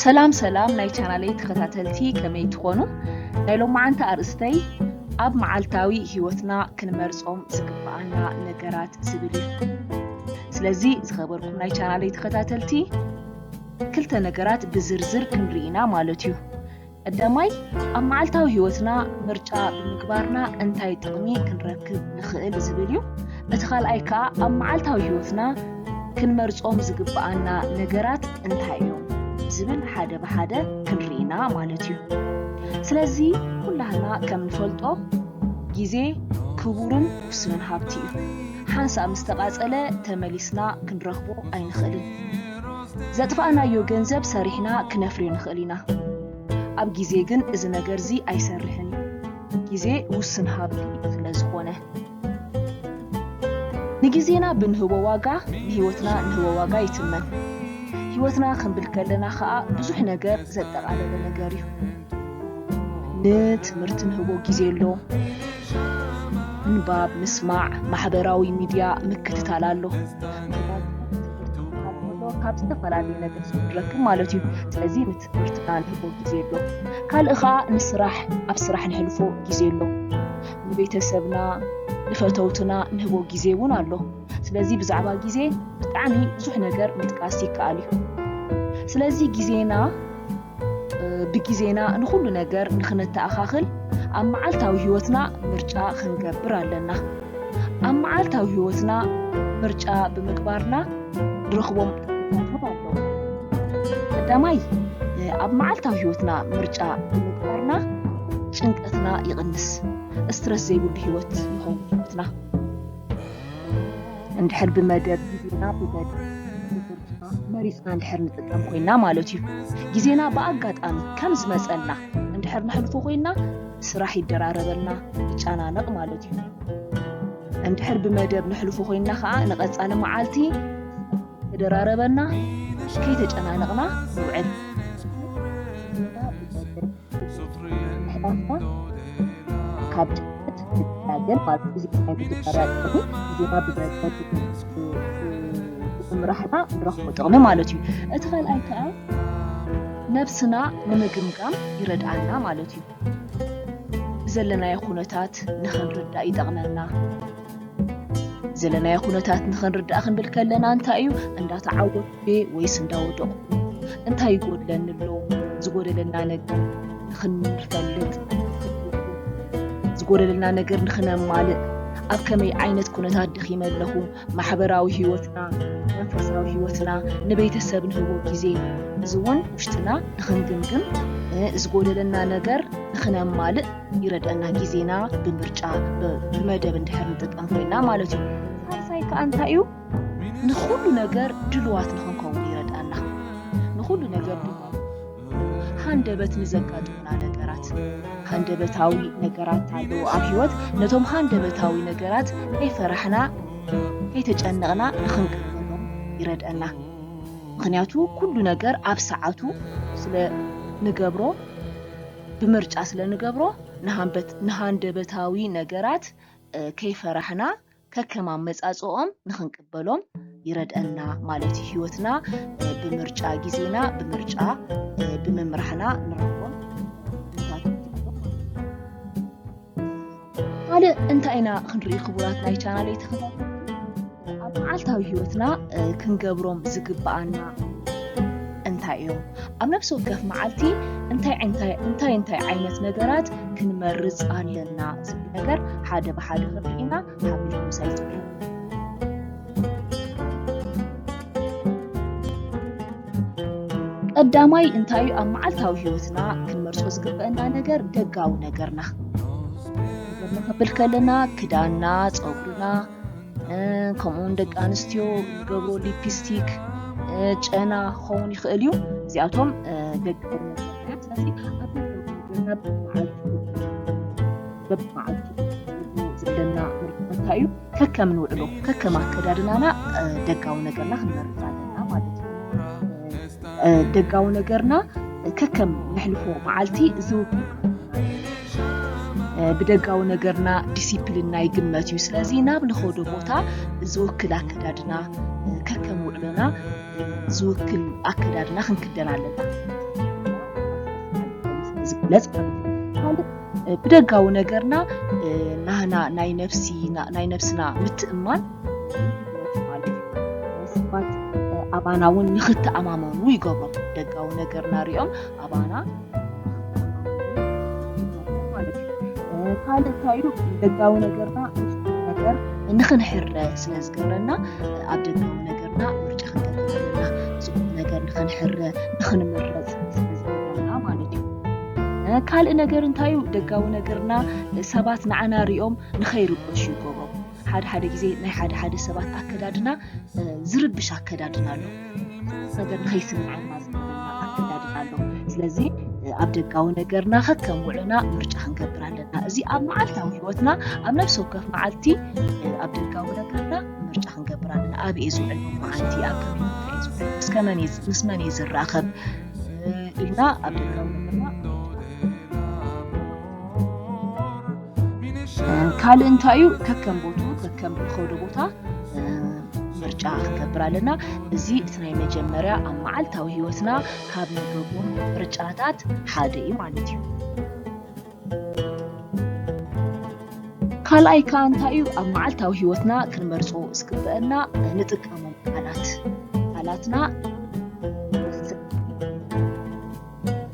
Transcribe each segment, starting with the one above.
ሰላም ሰላም ናይ ቻናለይ ተኸታተልቲ፣ ከመይ ትኾኑ? ናይ ሎማዓንቲ ኣርእስተይ ኣብ መዓልታዊ ህይወትና ክንመርጾም ዝግብኣና ነገራት ዝብል እዩ። ስለዚ ዝኸበርኩም ናይ ቻናለይ ተኸታተልቲ፣ ክልተ ነገራት ብዝርዝር ክንርኢ ኢና ማለት እዩ። ቀዳማይ፣ ኣብ መዓልታዊ ህይወትና ምርጫ ብምግባርና እንታይ ጥቕሚ ክንረክብ ንኽእል ዝብል እዩ። እቲ ካልኣይ ከኣ ኣብ መዓልታዊ ህይወትና ክንመርጾም ዝግብኣና ነገራት እንታይ እዮም ዝብል ሓደ ብሓደ ክንርኢ ኢና ማለት እዩ። ስለዚ ኩላህና ከም ንፈልጦ ግዜ ክቡርን ውሱንን ሃብቲ እዩ። ሓንሳእ ምስ ተቓጸለ ተመሊስና ክንረኽቦ ኣይንኽእልን። ዘጥፋእናዮ ገንዘብ ሰሪሕና ክነፍርዮ ንኽእል ኢና። ኣብ ግዜ ግን እዚ ነገር እዚ ኣይሰርሕን እዩ። ግዜ ውሱን ሃብቲ ስለ ዝኾነ። ንግዜና ብንህቦ ዋጋ፣ ንህይወትና ንህቦ ዋጋ ይትመን። ህይወትና ክንብል ከለና ኸኣ ብዙሕ ነገር ዘጠቓለለ ነገር እዩ። ንትምህርቲ ንህቦ ግዜ ኣሎ። ምንባብ፣ ምስማዕ፣ ማሕበራዊ ሚድያ ምክትታል ኣሎ። ካብ ዝተፈላለዩ ነገር ንረክብ ማለት እዩ። ስለዚ ንትምህርትና ንህቦ ግዜ ኣሎ። ካልእ ኸኣ ንስራሕ፣ ኣብ ስራሕ ንሕልፎ ግዜ ኣሎ። ንቤተሰብና፣ ንፈተውትና ንህቦ ግዜ እውን ኣሎ። ስለዚ ብዛዕባ ግዜ ብጣዕሚ ብዙሕ ነገር ምጥቃስ ይከኣል እዩ። ስለዚ ግዜና፣ እ፣ ብግዜና ንኹሉ ነገር ንኽነተኣኻኽል ኣብ መዓልታዊ ህይወትና ምርጫ ክንገብር ኣለና። ኣብ መዓልታዊ ህይወትና ምርጫ ብምግባርና ንረኽቦም ጥቕምታት እውን ኣለዉ። ቀዳማይ፣ እ፣ ኣብ መዓልታዊ ህይወትና ምርጫ ብምግባርና ጭንቀትና ይቕንስ። ስትረስ ዘይብሉ ህይወት ይኸውን ህይወትና። እንድሕር ብመደብ ግዜና ብመደብ መሪጽና እንድሕር ንጥቀም ኮይና ማለት እዩ። ግዜና ብኣጋጣሚ ከም ዝመጸልና እንድሕር ነሕልፎ ኮይና ስራሕ ይደራረበልና፣ ይጨናነቕ ማለት እዩ። እንድሕር ብመደብ ነሕልፎ ኮይና ከኣ ንቐጻሊ መዓልቲ ተደራረበና ከይተጨናነቕና ንውዕል። ምሕላፍና ካብ ጭንቀት ንገላገል ማለት እዩ። እዚ ናይ መጀመርያ ጥቕሚ ግዜና ብመንገዲ ብምምራሕና ንረኽቦ ጥቕሚ ማለት እዩ። እቲ ካልኣይ ከኣ ነብስና ንምግምጋም ይረድኣና ማለት እዩ። ዘለናዮ ኩነታት ንኽንርዳእ ይጠቕመና። ዘለናዮ ኩነታት ንኽንርዳእ ክንብል ከለና እንታይ እዩ? እንዳተዓወቱ ድየ ወይስ እንዳወደቑ? እንታይ ይጎድለኒ ኣሎ? ዝጎደለና ነገር ንኽንፈልጥ፣ ዝጎደለና ነገር ንኽነማልእ፣ ኣብ ከመይ ዓይነት ኩነታት ደኺመ ኣለኹ? ማሕበራዊ ህይወትና፣ መንፈሳዊ ህይወትና፣ ንቤተሰብ ንህቦ ግዜ፣ እዚ እውን ውሽጥና ንኽንግምግም፣ እ፣ ዝጎደለና ነገር ንኽነማልእ ይረድአና። ግዜና ብምርጫ፣ ብ-፣ ብመደብ እንድሕር ንጥቀም ኮይና ማለት እዩ። ሳልሳይ ከኣ እንታይ እዩ? ንኹሉ ነገር ድልዋት ንኽንከውን ይረድኣና። ንኹሉ ነገር ድልዋት፣ ሃንደበት ንዘጋጥሙና ነገራት፣ ሃንደበታዊ ነገራት ኣለዉ ኣብ ህይወት። ነቶም ሃንደበታዊ ነገራት ከይፈራሕና፣ ከይተጨነቕና ንኽንቅበሎም ይረድአና። ምኽንያቱ ኩሉ ነገር ኣብ ሰዓቱ ስለ ንገብሮ፣ ብምርጫ ስለ ንገብሮ፣ ንሃንበት-፣ ንሃንደበታዊ ነገራት፣ እ፣ ከይፈራሕና ከከም ኣመጻጽኦም ንኽንቅበሎም ይረድአና ማለት እዩ። ህይወትና፣ እ፣ ብምርጫ፣ ግዜና ብምርጫ፣ እ፣ ብምምራሕና ንረኽቦም። ካልእ እንታይ ኢና ክንርኢ ክቡራት ናይ ቻናለይ ተኸታተልቲ? ኣብ መዓልታዊ ህይወትና፣ እ፣ ክንገብሮም ዝግብኣና እንታይ እዮም? ኣብ ነፍሲ ወከፍ መዓልቲ እንታይ እንታይ፣ እንታይ እንታይ ዓይነት ነገራት ክንመርጽ ኣለና ዝብል ነገር ሓደ ብሓደ ክንርኢ ኢና። ሓቢርኩም ምሳይ ጽንሑ። ቀዳማይ እንታይ እዩ? ኣብ መዓልታዊ ህይወትና ክንመርጾ ዝግበአና ነገር ደጋዊ ነገርና። ክብል ከለና ክዳንና፣ ጸጉርና፣ እ፣ ከምኡ እውን ደቂ ኣንስትዮ ዝገብሮ ሊፕስቲክ፣ እ፣ ጨና ክኸውን ይኽእል እዩ። እዚኣቶም፣ እ፣ ደጋዊ ነገርና እዮም። ስለዚ ኣብ ደጋዊ ነገርና በብመዓልቱ፣ በብመዓልቱ ዘለና ምርጫ እንታይ እዩ? ከከም ንውዕሎ፣ ከከም ኣከዳድናና፣ እ፣ ደጋዊ ነገርና ክንመርጽ ኣለና ማለት እዩ። እ፣ ደጋዊ ነገርና ከከም ነሕልፎ መዓልቲ ዝውክል፣ እ፣ ብደጋዊ ነገርና ዲሲፕሊንና ይግመት እዩ። ስለዚ ናብ ንኸዶ ቦታ ዝውክል ኣከዳድና፣ እ፣ ከከም ውዕሎና ዝውክል ኣከዳድና ክንክደን ኣለና። ዝግለጽ ማለት እዩ። ካልእ፣ እ፣ ብደጋዊ ነገርና፣ እ፣ ናህና ናይ ነፍሲ-፣ ና-፣ ናይ ነብስና ምትእምማን ማለት እዩ። ሰባት፣ እ፣ ኣባና እውን ንኽተኣማመኑ ይገብሮም። ደጋዊ ነገርና ሪኦም ኣባና ማለት እዩ። እ፣ ካልእ እንታይ ኢሉ? ደጋዊ ነገርና ነገር ንኽንሕረ ስለ ዝገብረና፣ እ፣ ኣብ ደጋዊ ነገርና ምርጫ ክንገብር ኣለና። ጽቡቕ ነገር ንኽንሕረ፣ ንኽንምረጽ ስለ ዝገብረና ማለት እዩ። እ፣ ካልእ ነገር እንታይ እዩ? ደጋዊ ነገርና፣ እ፣ ሰባት ንዓና ሪኦም ንኸይርበሹ ይገብሮም። ሓደ ሓደ ግዜ ናይ ሓደ ሓደ ሰባት ኣከዳድና፣ እ፣ ዝርብሽ ኣከዳድና ኣሎ። ነገር ንኸይስምዓና ዝገብረና ኣከዳድና ኣሎ። ስለዚ፣ እ፣ ኣብ ደጋዊ ነገርና ከከም ውዕሎና ምርጫ ክንገብር ኣለና። እዚ ኣብ መዓልታዊ ህይወትና፣ ኣብ ነፍሲ ወከፍ መዓልቲ፣ እ፣ ኣብ ደጋዊ ነገርና ምርጫ ክንገብር ኣለና። ኣበይ እየ ዝውዕል መዓልቲ? ኣብ ከመይ ቦታ እየ ዝውዕል? ምስ ከመን እየ ዝ-፣ ምስ መን እየ ዝራኸብ? እ፣ ኢልና ኣብ ደጋዊ ነገርና እ፣ ካልእ እንታይ እዩ? ከከም ቦትኡ፣ ከከም ንኸዶ ቦታ፣ እ፣ ምርጫ ክንገብር ኣለና። እዚ እቲ ናይ መጀመርያ ኣብ መዓልታዊ ህይወትና ካብ ንገብሮም ምርጫታት ሓደ እዩ ማለት እዩ። ካልኣይ ከኣ እንታይ እዩ? ኣብ መዓልታዊ ህይወትና ክንመርጾ ዝግበአና፣ እ፣ ንጥቀሞም ቃላት፣ ቃላትና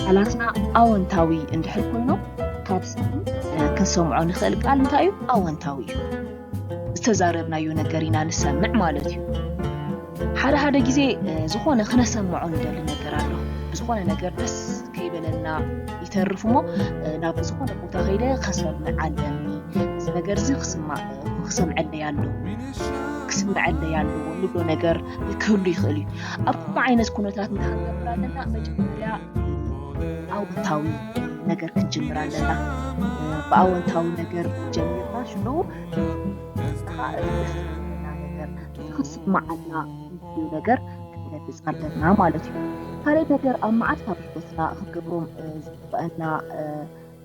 ቃላትና ኣወንታዊ እንድሕር ኮይኖም፣ ካብ ሰብ፣ እ፣ ክንሰምዖ ንኽእል ቃል እንታይ እዩ? ኣወንታዊ እዩ። ዝተዛረብናዮ ነገር ኢና ንሰምዕ ማለት እዩ። ሓደ ሓደ ግዜ፣ እ፣ ዝኾነ ክነሰምዖ ንደሊ ነገር ኣሎ። ብዝኾነ ነገር ደስ ከይበለና ይተርፍ እሞ፣ እ፣ ናብ ዝኾነ ቦታ ከይደ ከሰምዕ ኣለኒ። እዚ ነገር እዚ ክስማ-፣ ክሰምዐለይ ኣለዎ። ክስምዐለይ ኣለዎ ንብሎ ነገር ክህሉ ይኽእል እዩ። ኣብ ከምኡ ዓይነት ኩነታት እንታይ ክንገብር ኣለና? መጀመርያ ኣወንታዊ ነገር ክንጅምር ኣለና። ብኣወንታዊ ነገር ጀሚርና ሽዑ ደስ ዝብለና ነገር፣ እቲ ክስምዓና እንድልዮ ነገር ክንገልጽ ኣለና ማለት እዩ። ካልእ ነገር ኣብ መዓልታዊ ህይወትና ክንገብሮም፣ እ፣ ዝግበአና፣ እ፣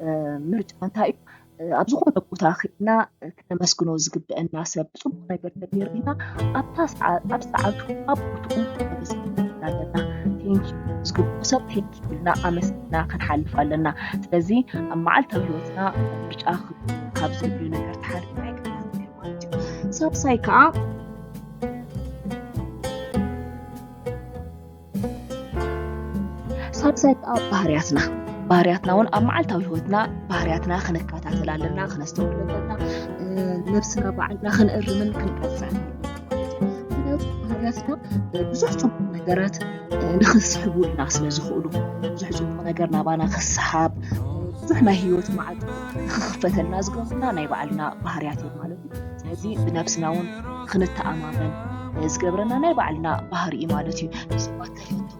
እ፣ ምርጫ እንታይ እዩ? እ፣ ኣብ ዝኾነ ቦታ ኺድና፣ እ፣ ክነመስግኖ ዝግበአና ሰብ፣ ጽቡቕ ነገር ተገይርልና ኣብታ ሰዓ-፣ ኣብ ሰዓቱ፣ ኣብ ቦትኡ ከመስግኖ ኣለና። ቴንኪዩ ዝግብኦ ሰብ ቴንኪዩ ኢልና ኣመስጊና ክንሓልፍ ኣለና። ስለዚ ኣብ መዓልታዊ ህይወትና ምርጫ ኽ-፣ ካብ ዘድልዩ ነገር እቲ ሓደ እንታይ ቅድሚያ ማለት እዩ። ሳልሳይ ከኣ ሳልሳይ ከኣ ባህርያትና። ባህርያትና እውን ኣብ መዓልታዊ ህይወትና ባህርያትና ክንከታተል ኣለና፣ ክነስተውዕል ኣለና። እ፣ ነብስና ባዕልና ክንእርምን ክንቀጽዕን ኣለና። ምኽንያቱ ባህርያትና ብዙሕ ጽቡቕ ነገራት፣ እ፣ ንኽስሕቡልና ስለ ዝኽእሉ፣ ብዙሕ ጽቡቕ ነገር ናባና ክሰሓብ፣ ብዙሕ ናይ ህይወት መዓት ንኽኽፈተልና ዝገብሩና ናይ ባዕልና ባህርያት እዮም ማለት እዩ። ስለዚ ብነብስና እውን ክንተኣማመን ዝገብረና ናይ ባዕልና ባህሪ እዩ ማለት እዩ። ንሰባት ተፈተውቲ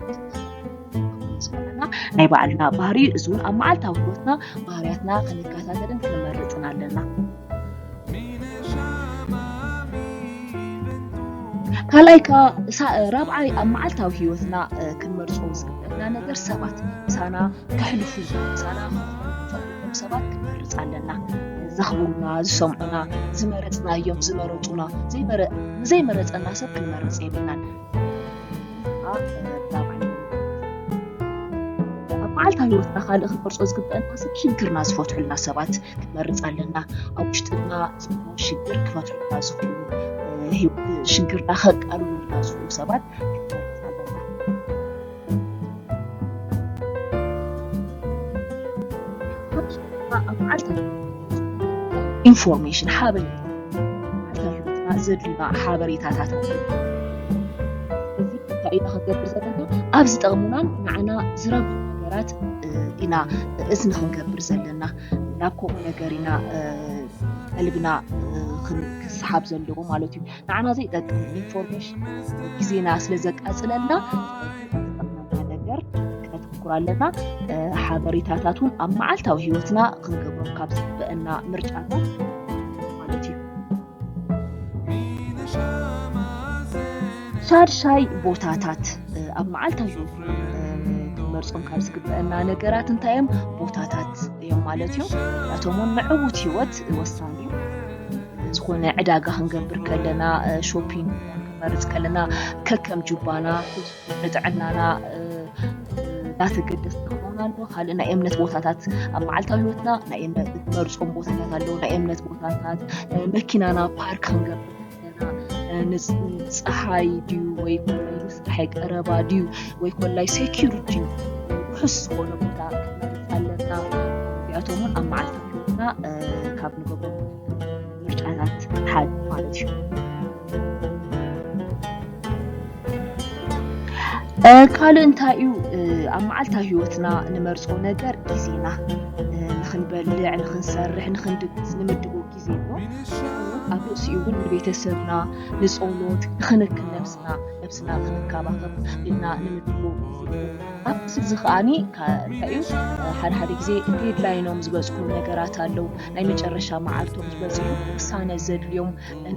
ዝኾነና ናይ ባዕልና ባህሪ እዩ። እዚ እውን ኣብ መዓልታዊ ህይወትና ባህርያትና ክንከታተልን ክንመርጽን ኣለና። ካልኣይ ከኣ፣ ሳ-፣ ራብዓይ ኣብ መዓልታዊ ህይወትና፣ እ፣ ክንመርጾ ዝግበአና ነገር ሰባት ምሳና ከሕልፉ ዝኽእሉ፣ ምሳና ክኾኑ ዝኽእሉ ሰባት ክንመርጽ ኣለና። ዘኽብሩና፣ ዝሰምዑና፣ ዝመረጽናዮም፣ ዝመረጹና፣ ዘይመረ-፣ ንዘይመረጸና ሰብ ክንመርጽ የብልናን። ኣብ መዓልታዊ ህይወትና ካልእ ክንመርጾ ዝግበአና ሰብ ሽግርና ዝፈትሑልና ሰባት ክንመርጽ ኣለና። ኣብ ውሽጥና ዘሎ ሽግር ክፈትሑልና ዝኽእሉ፣ እ፣ ህይወት ሽግርና ከቃልሉልና ዝኽእሉ ሰባት ክንመርጽ ኣለና። ኣብ መዓልታዊ ኢንፎርሜሽን፣ ሓበሬታ፣ መዓልታዊ ህይወትና ዘድልዩና ሓበሬታታት። እዚ እንታይ ኢና ክንገብር ዘለና? ኣብ ዝጠቕሙናን ንዓና ዝረብሑ ነገራት፣ እ፣ ኢና እዝኒ ክንገብር ዘለና። ናብ ከምኡ ነገር ኢና፣ እ፣ ቀልብና፣ እ፣ ክን-፣ ክሰሓብ ዘለዎ ማለት እዩ። ንዓና ዘይጠቅም ኢንፎርሜሽን ግዜና ስለ ዘቃጽለልና፣ ዝጠቕመና ነገር ክነተኩር ኣለና። እ፣ ሓበሬታታት እውን ኣብ መዓልታዊ ህይወትና ክንገብሮም ካብ ዝግበአና ምርጫታት ማለት እዩ። ሻድሻይ ቦታታት፣ እ፣ ኣብ መዓልታዊ ህይወትና፣ እ፣ ክንመርጾም ካብ ዝግበአና ነገራት እንታይ እዮም? ቦታታት እዮም ማለት እዩ። እዚኣቶም እውን ንዕዉት ህይወት ወሳኒ እዩ። ዝኾነ ዕዳጋ ክንገብር ከለና፣ እ፣ ሾፒንግ ክንመርጽ ከለና፣ ከከም ጁባና፣ ንጥዕናና፣ እ፣ እናተገደስና ክኸውን ኣሎ። ካልእ ናይ እምነት ቦታታት፣ ኣብ መዓልታዊ ህይወትና ናይ እምነት ንመርጾም ቦታታት ኣለዉ። ናይ እምነት ቦታታት፣ እ፣ መኪናና ፓርክ ክንገብር ከለና፣ እ፣ ንጽ-፣ ጸሓይ ድዩ ወይ ኮላይ ንስራሕ ቀረባ ድዩ ወይ ኮላይ ሴኪዩር ድዩ፣ ውሑስ ዝኾነ ቦታ ክንመርጽ ኣለና። እዚኣቶም እውን ኣብ መዓልታዊ ህይወትና፣ እ፣ ካብ ንገብሮም ምርጫታት ሓደ ማለት እዩ። እ፣ ካልእ እንታይ እዩ? እ፣ ኣብ መዓልታዊ ህይወትና ንመርጾ ነገር ግዜና፣ እ፣ ንኽንበልዕ፣ ንኽንሰርሕ፣ ንኽንድግስ ንምድቦ ግዜ እሞ፣ ኣብ ርእሲኡ እውን ንቤተሰብና፣ ንጸሎት፣ ንኽንክን ነብስና፣ ነብስና ክንከባኸብ ኢልና ንምድቦ ግዜ እዩ። ኣብ እዚ ከኣኒ ከ-፣ እንታይ እዩ? ሓደ ሓደ ግዜ ዴድላይኖም ዝበጽሑ ነገራት ኣለዉ። ናይ መጨረሻ መዓልቶም ዝበጽሑ ውሳነ ዘድልዮም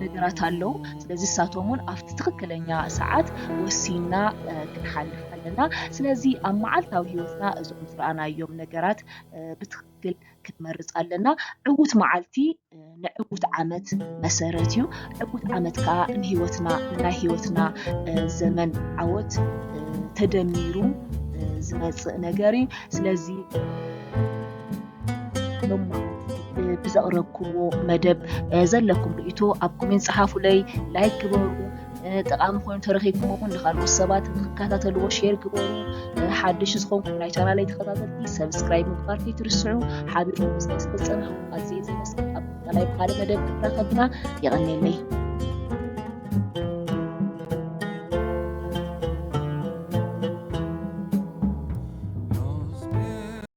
ነገራት ኣለዉ። ስለዚ ንሳቶም እውን ኣብቲ ትኽክለኛ ሰዓት ወሲንና፣ እ፣ ክንሓልፍ ኣለና። ስለዚ ኣብ መዓልታዊ ህይወትና እዞም ዝረኣናዮም ነገራት፣ እ፣ ብትኽክል ክንመርጽ ኣለና። ዕዉት መዓልቲ፣ እ፣ ንዕዉት ዓመት መሰረት እዩ። ዕዉት ዓመት ከኣ ንህይወትና፣ ንናይ ህይወትና፣ እ፣ ዘመን ዓወት፣ እ፣ ተደሚሩ፣ እ፣ ዝመጽእ ነገር እዩ። ስለዚ ሎማዓንቲ፣ እ፣ ብዘቕረብክዎ መደብ፣ እ፣ ዘለኩም ርእይቶ ኣብ ኮሜንት ጸሓፉለይ፣ ላይክ ግበሩ። እ፣ ጠቓሚ ኮይኑ ተረኺብኩሞ እውን ንኻልኦት ሰባት ንኽከታተልዎ ሼር ግበሩ። እ፣ ሓድሽ ዝኾንኩም ናይ ቻናለይ ተኸታተልቲ ሰብስክራይብ ምግባር ከይትርስዑ። ሓቢርኩም ምስ ዝጸናሕኩም ኣዝየ ዘመስግን። ኣብ ቀጣይ ብኻልእ መደብ ክንራኸብና። የቐንየለይ።